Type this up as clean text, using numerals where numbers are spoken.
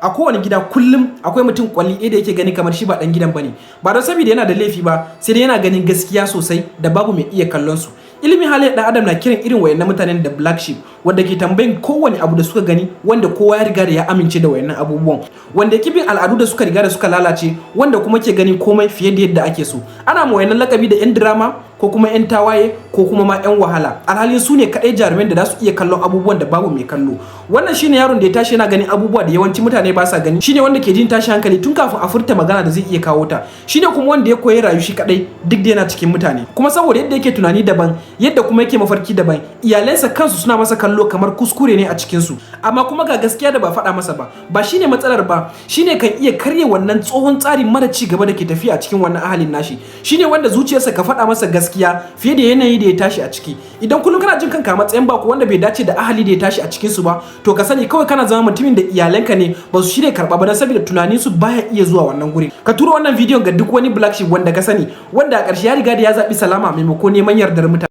A kowane gida kullum akwai mutum kwalli ɗaya da yake gani kamar shi ba ɗan gidan bane, ba don saboda yana da laifi ba, sai dai yana ganin gaskiya sosai da babu mai iya kallon su. Ilimin halayyar ɗan adam na kiran irin wayannan mutanen da black sheep, wanda ke tambayin kowane abu da suka gani wanda kowa ya riga da ya amince da wayannan abubuwan, wanda ke bin al'adu da suka riga da suka lalace, wanda kuma ke gani komai fiye da yadda ake so. Ana ma wayannan lakabi da yan drama ko kuma yan tawaye ko kuma ma yan wahala, alhalin su ne kadai jaruman da za su iya kallon abubuwan da babu mai kallo. Wannan shine yaron da ya tashi yana ganin abubuwa da yawancin mutane ba sa gani. Shine wanda ke jin tashi hankali tun kafin a furta magana da zai iya kawo ta. Shine kuma wanda ya koyi rayu shi kadai duk da yana cikin mutane. Kuma saboda yadda yake tunani daban, yadda kuma yake mafarki daban, iyalansa kansu suna masa kallo kamar kuskure ne a cikin su. Amma kuma ga gaskiya da ba faɗa masa ba, ba shine matsalar ba, shine kan iya karya wannan tsohon tsarin mara ci gaba da ke tafiya a cikin wannan ahalin nashi. Shine wanda zuciyarsa ka faɗa masa gaskiya fiye da yanayi da ya tashi a ciki. Idan kullum kana jin kanka a matsayin bako wanda bai dace da ahali da ya tashi a cikin su ba, to ka sani kawai kana zama mutumin da iyalanka ne ba su shirya karɓa ba, don saboda tunanin su baya iya zuwa wannan gurin. Ka tura wannan bidiyon ga duk wani black sheep wanda ka sani, wanda a ƙarshe ya riga da ya zaɓi salama maimakon neman yardar mutane.